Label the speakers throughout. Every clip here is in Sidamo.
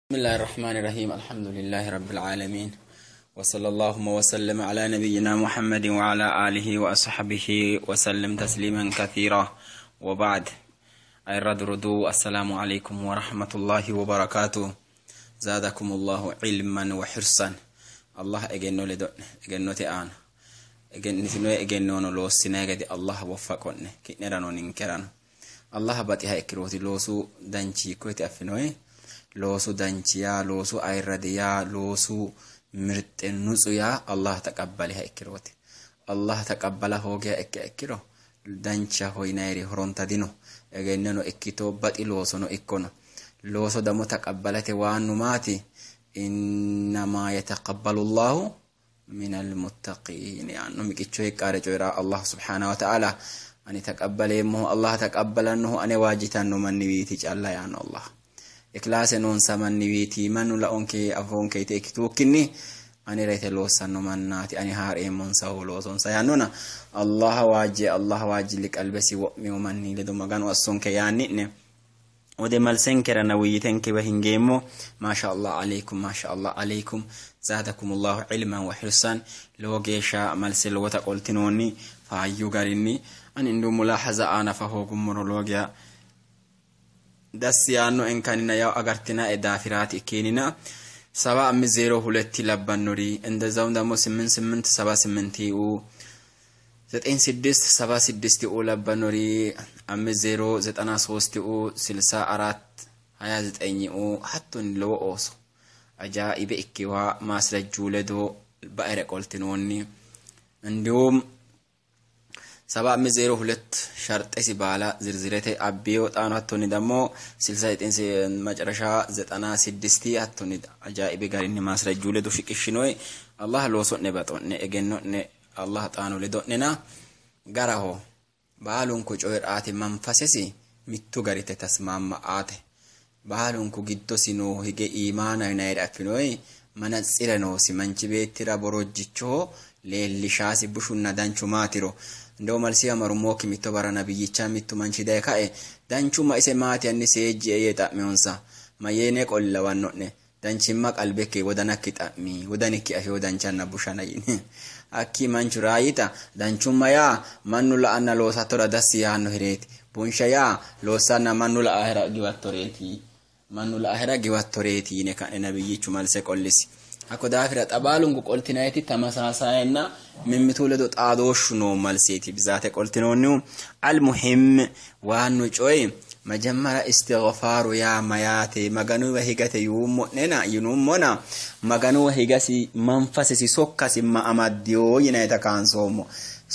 Speaker 1: بسم الله الرحمن الرحيم. الحمد لله رب العالمين، وصلى اللهم وسلم على نبينا محمد وعلى آله وأصحابه وسلم تسليما كثيرا، وبعد. الرد ردو، السلام عليكم ورحمة الله وبركاته. زادكم الله علما وحرصا. الله egenno ledo'ne egennote aana egennitino egennono loossinayi gede Allah woffaqo'ne, ki'nerano ninkerano. Allah baxiha ikkirooti loosu danchi hiikkoyeti affinoyi. Loosu danchi yaa, loosu ayirradi yaa, loosu mirxe nutsu yaa Allah taqabbaliha ikkirooti. Allah taqabbala hoogiha ikkiha ikkiro danchaho yinayiri horonta dino. Egennono ikkito baxi loosono ikkono. Looso damo taqabbalate waannu maati? Innamaa yataqabbalu Allahu minal muttaqiin yaanno. Miqicho hiqqaare coyiraa Allah subhaanahu wa ta'ala. Ani taqabbaleemmohu, Allah taqabbalannohu ane waajjitanno manniwiiti calla yaanno Allah. Ikhlaase noonsa manniwiiti, mannu laonke afoonke yite ikkituukkinni anera yite loossanno mannaati, ani haa'reemmonsahu loosonsa yaannona. Allah waajje, Allah waajjilli qalbesi wo'mino manni ledo Maganu assonke yaanni'ne wode malsenkeranna wuyitenkewa hingeemmo. Maasha Allah alaykum, maasha Allah alaykum, zaadakumullahu ilman wa hirsan. Lowo geeshsha malse lowota qoltinoonni faayyu garinni. Ani indu mulahaza aana fa hoogummoro lowo geya dassi yaanno enkanina yaw agartinae daafiraati ikkeenina 7502 labbannori, እንደዛውም ደግሞ 8878 ኡ 9676 ኡ labbannori, 5093 ኡ 6429 ኡ hattonni lowo ooso ajaa'ibe ikkiwa maasrajjuu ledo baere qoltinoonni. እንዲሁም 7502 sharxesi baala zirzirete abbiyo xaano hattonni ደግሞ 69 መጨረሻ 96 hattonni ajaa'ibe garinni maasrajjuu ledo shiqishshinoy. Allah looso'ne baxo'ne, egenno'ne Allah xaano ledo'nena. Garaho baalunku coyi'raate manfasesi mittu garite tasmaamma''aate. Baalunku giddosi noo hige iimaana yinayire affinoyi manatsire noosi manchi beettira borojjichoho leellishaasi bushunna danchu maatiro. Indewo malsiya marummokki mitto barra nabiyyicha mittu manchi daye kae danchumma ise maati hanni seejjie yee xa'miyonsa. Mayyeene qolli lawanno'ne? Danchimma qalbekki wodanakki xa'mi, wodanikki afeyo danchanna bushana yine. Hakki manchu raayita danchumma yaa mannu la''anna loosattora dassi yaannohereeti, bunsha yaa loossanna mannu la''ahera giwattoreeti, mannu la''ahera giwattoreeti yine ka'ne nabiyyichu malse qollisi. Hakko daafira xa baalunku qoltinayiti tamasaasayenna mimmitu ledo xaadooshshu noo malseeti bizaate qoltinoonnihu. Almuhim waannu coyi majemmara istighfaaru yaa mayaate Maganuwa higate yuummo'nena yinummona Maganuwa higasi manfasesi sokkasi ma amaddiyo yinayita kaansoommo.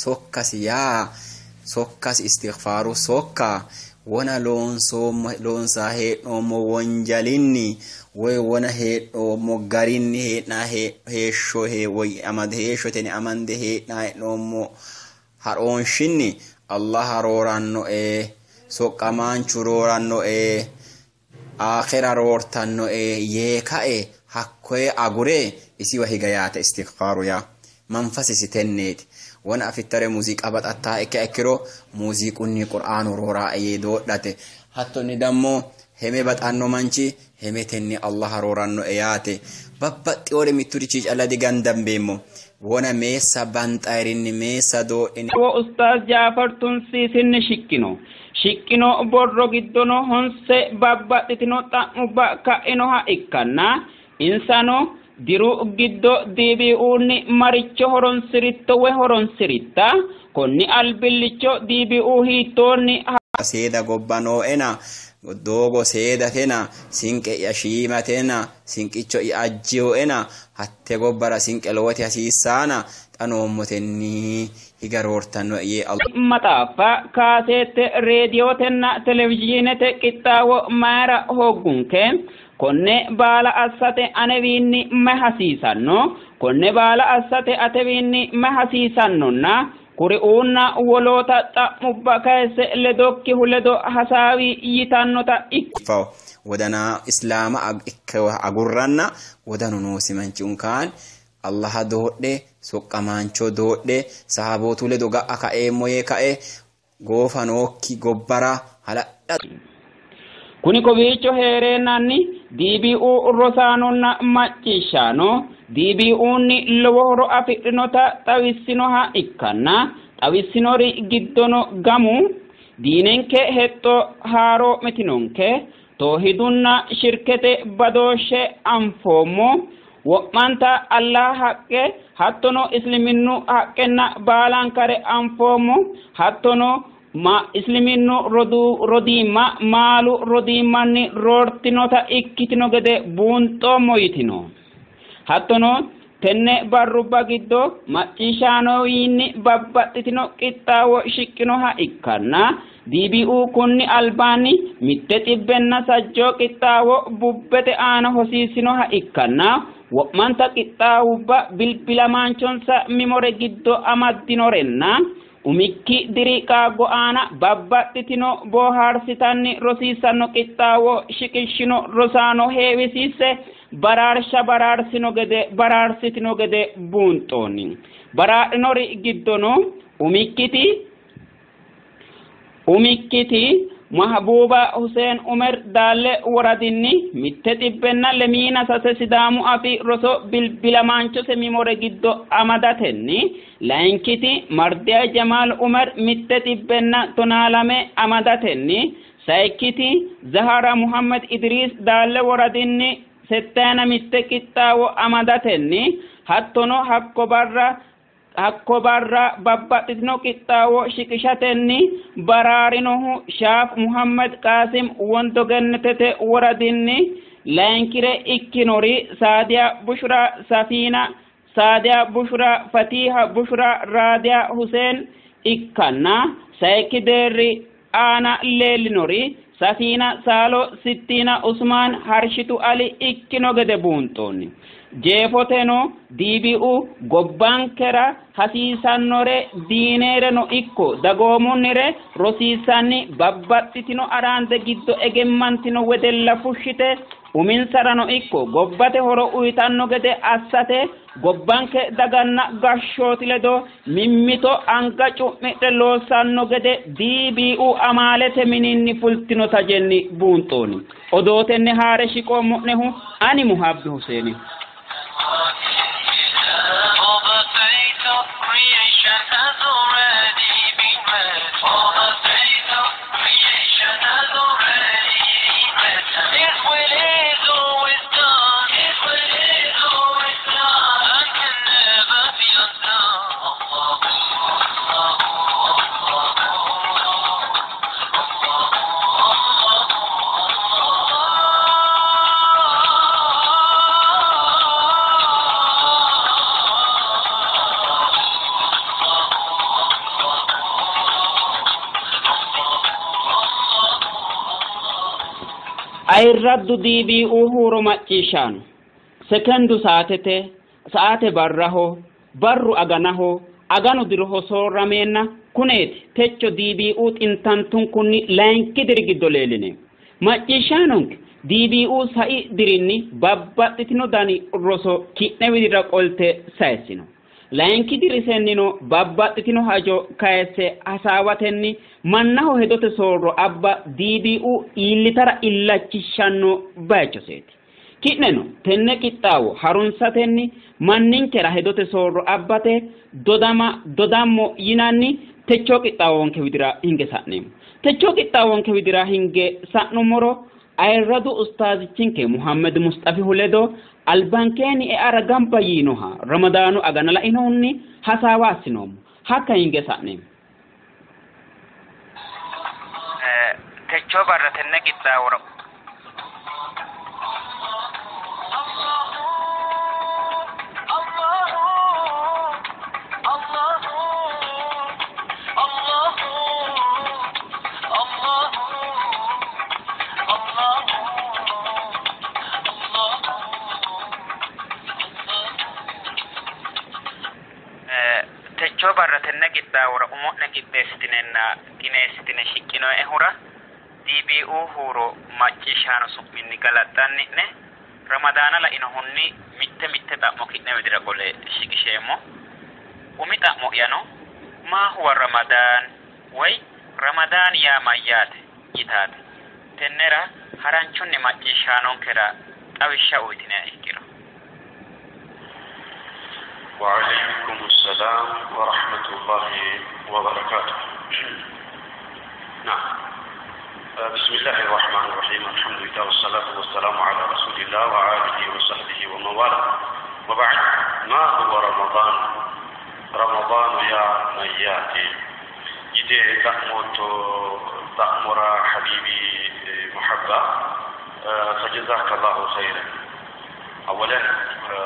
Speaker 1: Sokkasi yaa sokkasi istighfaaru sokka wona loonsoommo loonsaa hee'noommo wonjalinni woy wona hee'noommo garinni hee'naa heeshsho woy heeshshoteni amande hee'naa hee'noommo haroonshinni Allah roorannoe, soqqamaanchu roorannoe, aakhira roortannoe yee kae hakkoye agure isiwa higa yaate istighfaaru yaa manfasisi tenneeti. Wona afittare muuziiqa baxattaa ikkiha ikkiro muuziiqunni qur'aanu rooraae yee doodhate. Hattonni dammo heme baxanno manchi hemetenni Allah roorannoe yaate. Babbaxxiyoore mitturichi calla digandambeemmo. Wona meessa banxayirinni meessa doodhine
Speaker 2: Wo Ustaaz Jaafar Tunsiisinni shiqqino borro giddono 9 babbaxxitino xa'mubba ka'inoha ikkanna insano diru giddo DBUnni maricho horonsiritto woy horonsiritta, konni albillicho DBU hiittoonni
Speaker 1: seeda gobba nooena, doogo seedatena, sinqe'ya shiimatena, sinqicho'ya ajjiyoena, hatte gobbara sinqe lowoti hasiissaana xa noommotenni higa roortannoe yee
Speaker 2: Maxaaffa, kaaseette, reediyotenna televizhiinete qixxaawo mayra hooggunke? Konne baala assate anewiinni mayi hasiisanno? Konne baala assate atewiinni mayi hasiisannonna kuriuunna woloota xa'mubba kayisse ledokkihu ledo hasaawi yitannota
Speaker 1: ikkawo. Wodana islaama ikkewa agurranna wodanu noosi manchi unkaan Allaha doodhe, soqqamaancho doodhe, sahabootu ledo ga'a kaeemmo yee kae goofa nookki gobbara hala'la
Speaker 2: Kuni kowiicho hee'reennanni DBU rosaanonna macciishshaano DBUnni lowo horo afidhinota xawissinoha ikkanna xawissinori giddono gamu diinenke hexxo haaroo'mitinonke toohidunna shirkete badooshshe anfoommo wo'manta Allah haqqe hattono isliminnu haqqenna baalankare anfoommo hattono ma isliminnu rodiimma maalu rodiimmanni roortinota ikkitino gede buunxoommo yitino. Hattono tenne barrubba giddo macciishshaanowiinni babbaxxitino qixxaawo shiqqinoha ikkanna DBU kunni albaanni 160 qixxaawo bubbete aana hosiisinoha ikkanna wo'manta qixxaawubba bilbilamaanchonsa mimore giddo amaddinorenna umikki diri qaaggo aana babbaxxitino boohaarsitanni rosiissanno qixxaawo shiqishshino rosaano heewisiisse baraarsha baraarsitino gede buunxoonni. Baraadhinori giddono umikkiti Mahbuuba Hussein Umer Daalle woradinni 123 Sidaamu Afii roso bilbilamaanchose mimore giddo amadatenni layinkiti Mardiya Jamaal Umer 112 amadatenni sayikkiti Zahara Muhammad Idris Daalle woradinni 61 qixxaawo amadatenni hattono hakko barra babbaxxitino qixxaawo shiqishatenni baraarinohu Shaaf Muhammad Qaasim Wondo Gennetete woradinni layinkire ikkinori Saadiya Bushra Safiina Saadiya Bushra Fatiha Bushra Raadiya Hussein ikkanna sayikki deerri aana leellinori Safiina Saalo Sittiina Usmaan Harshitu Ali ikkino gede buunxoonni. Jeefoteno DBU gobbankera hasiisannore diineereno ikko dagoomunnire rosiissanni babbaxxitino araande giddo egemmantino wedella fushshite uminsarano ikko gobbate horo uyitanno gede assate gobbanke daganna gashshooti ledo mimmito anga cu'midhe loossanno gede DBU amaalete mininni fultino tajenni buunxoonni. Odootenni haare shiqoommo'nehu ani Muhabbi Huseeni.
Speaker 3: For the fate of creation has already been read. For the fate of creation has already been read. His will is always done. His will is always done. And can never be undone.
Speaker 2: Ayirraddu DBU huuro macciishshaano sekendu saatete saate barraho barru aganaho aganu diroho soorrameenna kuneeti techo DBU xintantunkunni layinki diri giddo leelline macciishshaanonke DBU sai dirinni babbaxxitino dani roso ki'ne widira qolte sayissino. Layinki dirisennino babbaxxitino hajo kayisse hasaawatenni mannaho hedote soorro abba DBU iillitara illachishshanno bayichoseeti. Ki'neno tenne qixxaawo harunsatenni manninkera hedote soorro abbate dodammo yinanni techo qixxaawonke widira hinge sa'neemmo. Techo qixxaawonke widira hinge sa'nummoro ayirradu ustaazichinke Muhammed Mustafihu ledo albankeeni eara gamba yiinoha Ramadaanu agana lainohunni hasaawa assinoommo. Hakka hinge sa'neemmo.
Speaker 1: Techo barra tenne qixxaawora techo barra tenne qixxaawora umo'ne qixxeessitinenna qineessitine shiqqinoehura DBU huuro macciishshaano su'minni galaxxanni'ne Ramadaana lainohunni mitte mitte xa'mo ki'ne widira qole shiqisheemmo. Umi xa'mo'yano maa huwa Ramadaan woy Ramadaan yaa mayyaate yitaate.
Speaker 2: Tennera haranchunni macciishshaanonkera xawishsha uyitiniha ikkiro.
Speaker 4: وعليكم السلام ورحمة الله وبركاته. نعم. بسم الله الرحمن الرحيم. الحمد لله والصلاة والسلام على رسول الله وآله وصحبه ومن والاه. وبعد، ما هو رمضان؟ رمضان يا مياتي يدي تأموت تأمر حبيبي محبة، فجزاك الله خيرا. أولا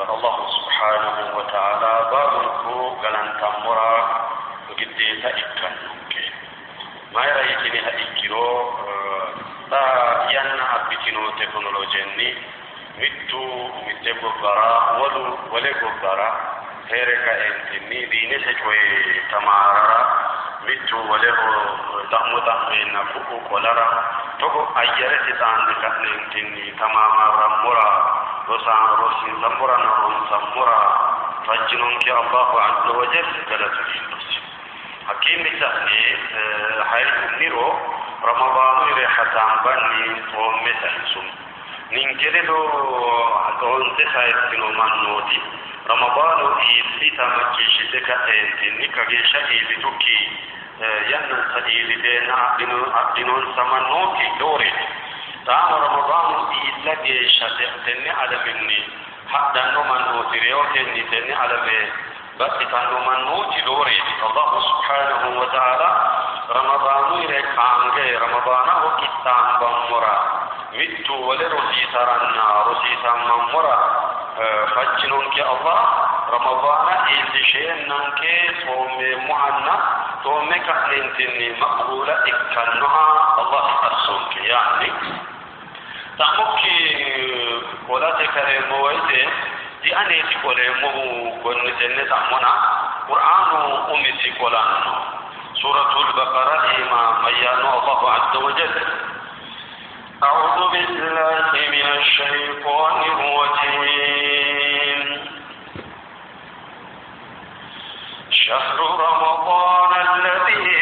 Speaker 4: الله سبحانه وتعالى بابنكو قلن تأمر قديتا إكنوك ما يرأيتني هإكرو لا ين أبتنو تكنولوجيني mittu mitte gobbara wolu wole gobbara heere kaentinni diinese coye tamaarara mittu woleho xa'mo xa'meenna ku'u qolara togo ayyarete xaande ka'neentinni tamamarrammora rosiinsammoranna ronsammora fajjinonke Allahu azza wa jalla galatu iillosi. Hakkiinni sa'ne hayi'niro Ramadaanuyire hasaambanni xoomme sayinsummo. Ninke ledo xoonte sayissino mannooti Ramadaanu iillita macciishshite ka'eentinni kageeshsha iillitukki yannansa iilliteenna adhinonsa mannooti loworeeti. Xaano Ramadaanu iilla geeshsha tenne alamenni hadhanno mannooti reyotenni tenne alame baxxitanno mannooti loworeeti. Allahu subhanahu wa ta'ala Ramadaanuyire qaange Ramadaanaho qixxaambammora mittu wole rosiisaranna rosiisammammora fajjinonke Allah Ramadaana iillisheennanke soommeemmohanna soomme ka'neentinni maqbuula ikkannoha Allah assonke. Yaani xa'mokki qolate kareemmo woyte dianeeti qoleemmohu konni tenne xa'mona Qur'aanu umisi qolanno. Suuratul Baqara iima mayyaanno Allahu azza wa jalla: أعوذ بالله من الشيطان الرجيم. شهر رمضان الذي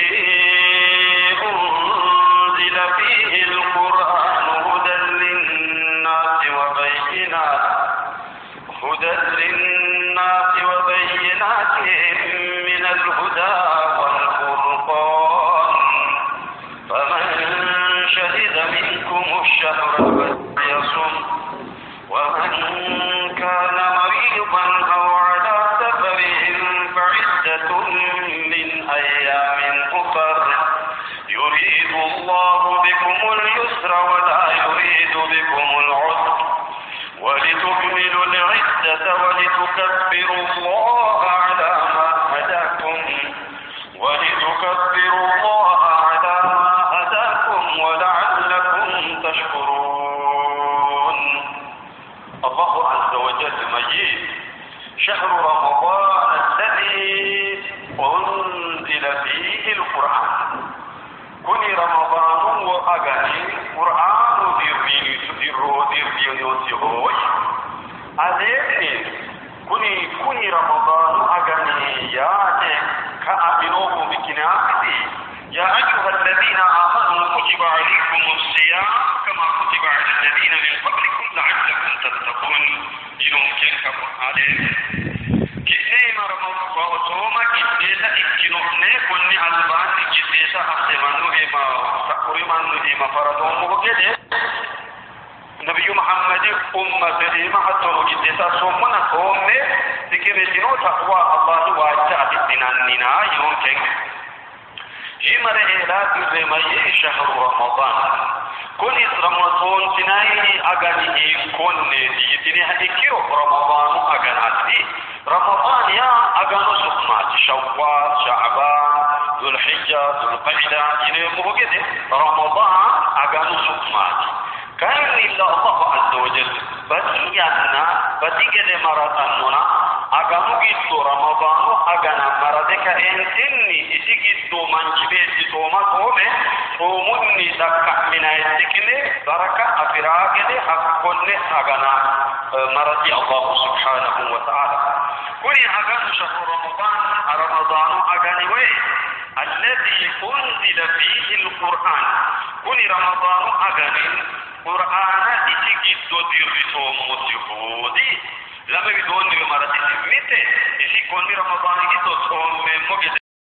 Speaker 4: أنزل فيه القرآن هدى للناس وبينات من الهدى والفرقان، فمن شهد منكم الشهر فليصم، ومن كان مريضا أو على سفر فعدة من أيام أخر، يريد الله بكم اليسر ولا يريد بكم العسر، ولتكملوا العدة ولتكبروا الله على ما هداكم ولعلكم تشكرون. الله عز وجل مجيد: شهر رمضان الذي أنزل فيه القرآن. كوني رمضان وأغاني قرآن dirriyotihoy aleeni kuni Ramadaanu agani yaate ka'abinohu mikinaatiti يا أيها الذين آمنوا كتب عليكم الصيام كما كتب على الذين من قبلكم لعلكم تتقون. يمكن عليه كنيما رمضان توما كديسا إكينوهني كوني ألبان كديسا أحسمانو إما سأوريمانو إما فرادومو كده نبي محمد أمة إما حتى كديسا سومنا سومي تكيمتينو تقوى الله واجه أتنانينا يمكن جمر إلى رمي شهر رمضان كل رمضان تناي أغاني كون يتني هديكيو رمضان أغاناتي رمضان يا أغانو سقمات شوال شعبان ذو الحجة ذو القعدة ينمو كده رمضان أغانو سقمات كان إلا الله عز وجل بدينا بديك مراتنا aganu giddo Ramadaanu agana marade kaentinni isi giddo manchi beetti sooma soome soomunni dhaqqa'minayittikine baraka afiraa gede hakkonne agana marati Allahu subhanahu wa ta'ala. Kuni aganu shahru Ramadan Ramadaanu agani woy الذي أنزل فيه القرآن كن رمضان أغني قرآن إتي دو موسيقودي لما بدون مرتي متى إسي كن رمضان جدو صوم مجد.